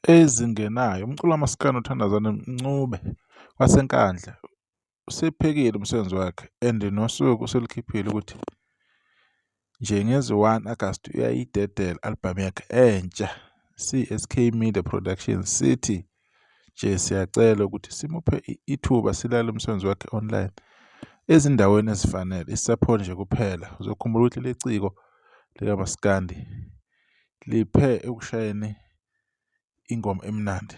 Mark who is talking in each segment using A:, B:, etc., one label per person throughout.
A: Ezingenayo, umculo kamaskandi uThandazani Mncube waseNkandla usephekile umsebenzi wakhe and nosuku uselukhiphile ukuthi nje ngezi-1 Agasti uyayidedela i-album yakhe entsha C_S_K Media Productions. Sithi nje siyacela ukuthi simuphe ithuba silale umsebenzi wakhe online ezindaweni ezifanele, i-support nje kuphela. Uzokhumbula ukuthi leli ciko likamaskandi liphe ekushayeni ingoma emnandi.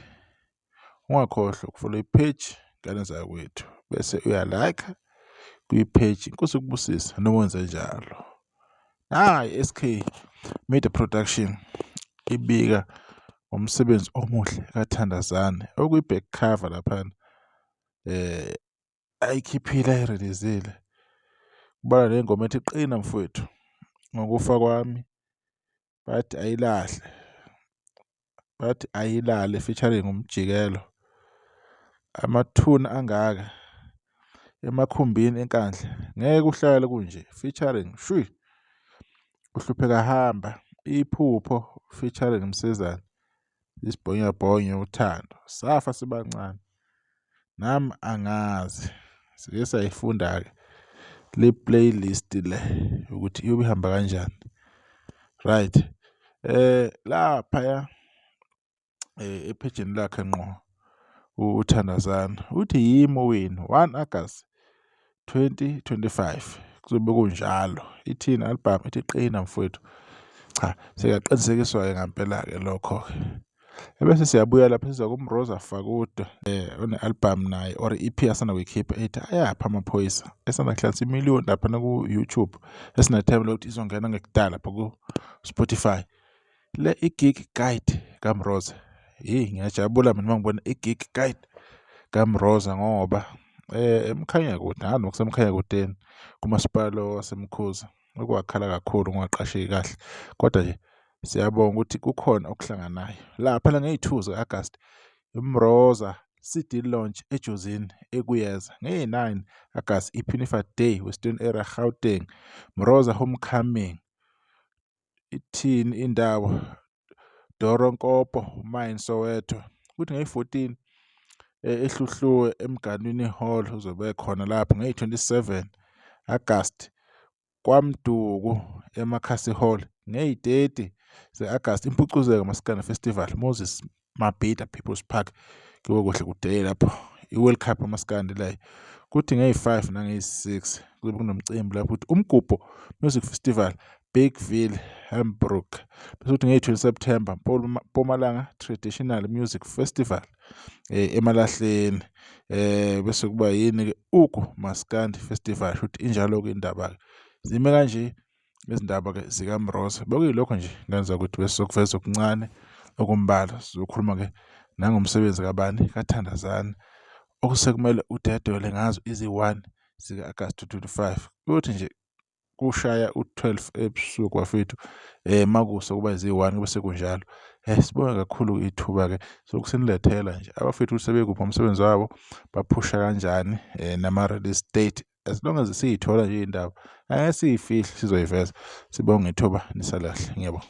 A: Ungakhohlwa ukufollow i-page ngane zakwethu bese uya-like kwi-page. Inkosi ikubusise noma wenze njalo. Nayi SK Media Production ibika ngomsebenzi omuhle kaThandazane okuyi-back cover laphana ayikhiphile ayirelizile. Kubalwa nengoma ethi qina mfowethu ngokufa kwami bathi ayilahle bathi ayilale featuring uMjikelo. Amathuna angaka emakhumbini eNkandla ngeke kuhlale kunje featuring shwi uhlupheka hamba iphupho featuring Msizane isibhonyabhonya uthando safa sibancane nami angazi sike sayifunda-ke le playlist le ukuthi iyobe ihamba kanjani right laphaya ephejini lakhe ngqo uThandazana uthi yimi owenu 1 August 2025 kuzobe kunjalo ithini album ithi qina mfowethu cha siyaqinisekiswa-ke ngampela-ke lokho-ke ebese siyabuya lapha siza kuMroza Fakude one-album naye or i-EP asanda kuyikhipha ethi ayaphi amaphoyisa esanda kuhlanganisa imiliyoni laphana ku-YouTube esinethemba lokuthi izongena ngekudala lapha ku-Spotify. Le i-gig guide kaMroza. Hheyi ngiyajabula mina uma ngibona i-gig guide kaMroza ngoba eMkhanyakude angazi noma kuseMkhanyakudeni kumasipala waseMkhuze okwakhala kakhulu kungaqasheki kahle kodwa nje siyabonga ukuthi kukhona okuhlanganayo. La phela ngeyi-two zika-Agasti iMroza C_D launch eJozini eKuyeza. Ngeyi-nine Agasti iPhinifa Day Western Area Gauteng. Mroza Homecoming. Ithini indawo Doronkopo Mine Soweto kuthi ngeyi-14 eHluhluwe eMganwini Hall uzobe ekhona lapho ngeyi-27 Agasti KwaMduku eMakhasi Hall ngeyi-30 ze-Agasti Impucuzeko Maskandi Festival Moses Mabhida People's Park kuyobe kuhle kudele lapho i-World Cup amaskandi leyo kuthi ngeyi-5 nangeyi-6 kuzobe kunomcimbi lapho ukuthi umgubho Music Festival Bigville Hambrook bese kuthi ngeyi-20 September Mpumalanga Traditional Music Festival emalahleni bese kuba yini-ke Ugu Maskandi Festival shuthi injalo-ke indaba-ke zime kanje Izindaba-ke zikaMroza bekuyilokho nje ngenza ukuthi bese sokuveza okuncane okumbalwa sizokhuluma-ke nangomsebenzi kabani kaThandazani okusekumele udedelwe ngazo izi-1 zika-Agasti 2025 kuyothi nje kushaya u-12 ebusuku bafethu makusa kuba zi-1 kube sekunjalo. Sibonge kakhulu ithuba-ke sokusinilethela nje abafethu ukuthi sebekuphi ngomsebenzi wabo baphusha kanjani nama-release date as long as siyithola nje indaba angeke siyifihle sizoyiveza sibonge ithuba nisalahle ngiyabonga.